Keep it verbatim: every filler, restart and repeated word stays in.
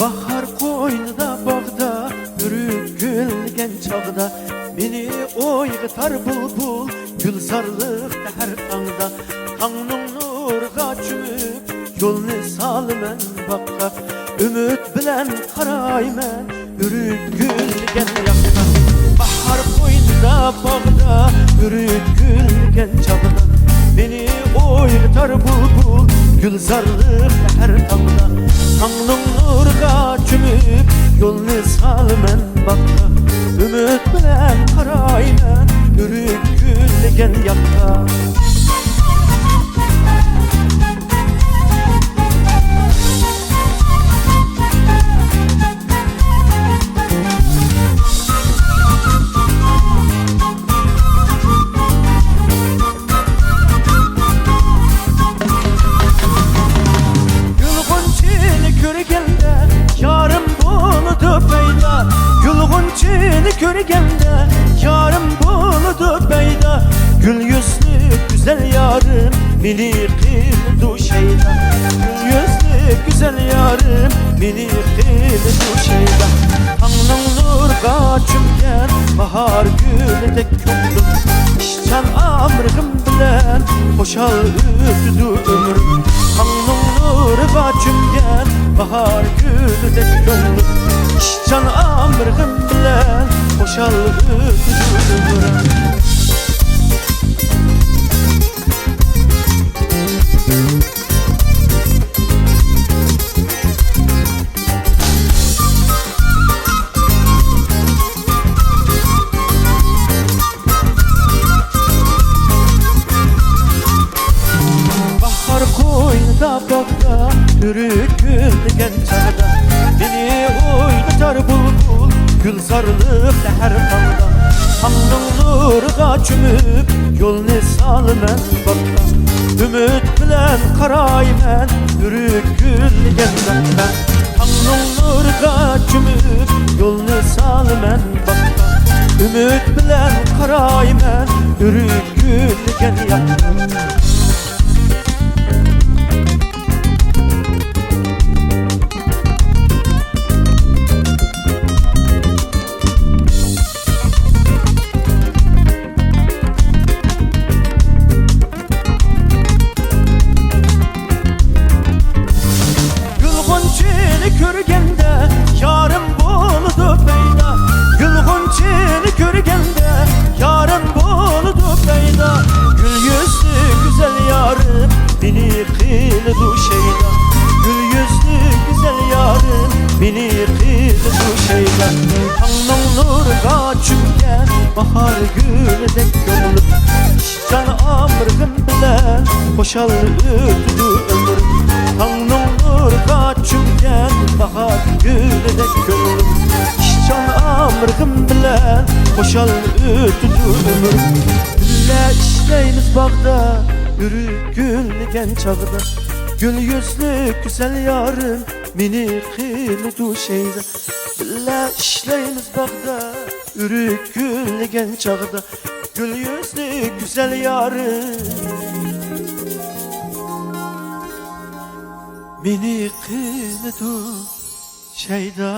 باھار قوينىدا، باغدا، ئۆرۈك گۈللىگەن چاغدا، مېنى ئويغىتار بۇلبۇل، گۈلزارلىقتا ھەر تاڭدا. تاڭنىڭ نۇرىغا چۆمۈپ، يولنى سالىمەن باغقا. ئۈمىد بىلەن قارايمەن ئۆرۈك گۈللىگەن ياققا. باھار قوينىدا، باغدا، ئۆرۈك گۈللىگەن چاغدا، مېنى ئويغىتار بۇلبۇل، گۈلزارلىق ھەر تاڭدا. تاڭنىڭ نۇرىغا چۆمۈپ، يولنى سالىمەن باغقا. ئۈمىد بىلەن قارايمەن ئۆرۈك گۈللىگەن ياققا. گۈل غۇنچىنى كۆرگەندە يارىم بولىدۇ پەيدا. گۈل غۇنچىنى كۆرگەندە يارىم بولىدۇ پەيدا. گۈل يۈزلۈك گۈزەل يارىم مېنى قىلىدۇ شەيدا. گۈل يۈزلۈك گۈزەل يارىم مېنى قىلىدۇ شەيدا. تاڭنىڭ نۇرىغا چۆمگەن باھار گۈلىدەك كۆڭلۈم، ئىشچان ئامرىقىم بىلەن خۇشال ئۆتىدۇ ئۆمرۈم. تاڭنىڭ نۇرىغا چۆمگەن باھار گۈلىدەك كۆڭلۈم، ئىشچان ئامرىقىم بىلەن خۇشال ئۆتىدۇ ئۆمرۈم. باھار قوينىدا، باغدا، ئۆرۈك گۈللىگەن چاغدا، مېنى ئويغىتار بۇلبۇل، گۈلزارلىق سەھەر تاڭدا. تاڭنىڭ نۇرىغا چۆمۈپ، يولنى سالىمەن باغقا. ئۈمىد بىلەن قارايمەن ئۆرۈك گۈللىگەن باغقا. تاڭنىڭ نۇرىغا چۆمۈپ، يولنى سالىمەن باغقا. ئۈمىد بىلەن قارايمەن ئۆرۈك گۈللىگەن ياققا. گۈل غۇنچىنى كۆرگەندە يارىم بولىدۇ پەيدا. گۈل غۇنچىنى كۆرگەندە يارىم بولىدۇ پەيدا. گۈل يۈزلۈك گۈزەل يارىم مېنى قىلىدۇ شەيدا. گۈل يۈزلۈك گۈزەل يارىم مېنى قىلىدۇ شەيدا. تاڭنىڭ نۇرىغا چۆمگەن باھار گۈلىدەك كۆڭلۈم، ئىشچان ئامرىقىم بىلەن خۇشال ئۆتىدۇ ئۆمرۈم. تاڭنىڭ نۇرىغا چۆمگەن باھار گۈلىدەك كۆڭلۈم، ئىشچان ئامرىقىم بىلەن خۇشال ئۆتىدۇ ئۆمرۈم. بىللە ئىشلەيمىز باغدا، ئۆرۈك گۈللىگەن چاغدا، گۈل يۈزلۈك گۈزەل يارىم مېنى قىلىدۇ شەيدا. بىللە ئىشلەيمىز باغدا، ئۆرۈك گۈللىگەن چاغدا، گۈل يۈزلۈك گۈزەل يارىم مېنى قىلىدۇ شەيدا.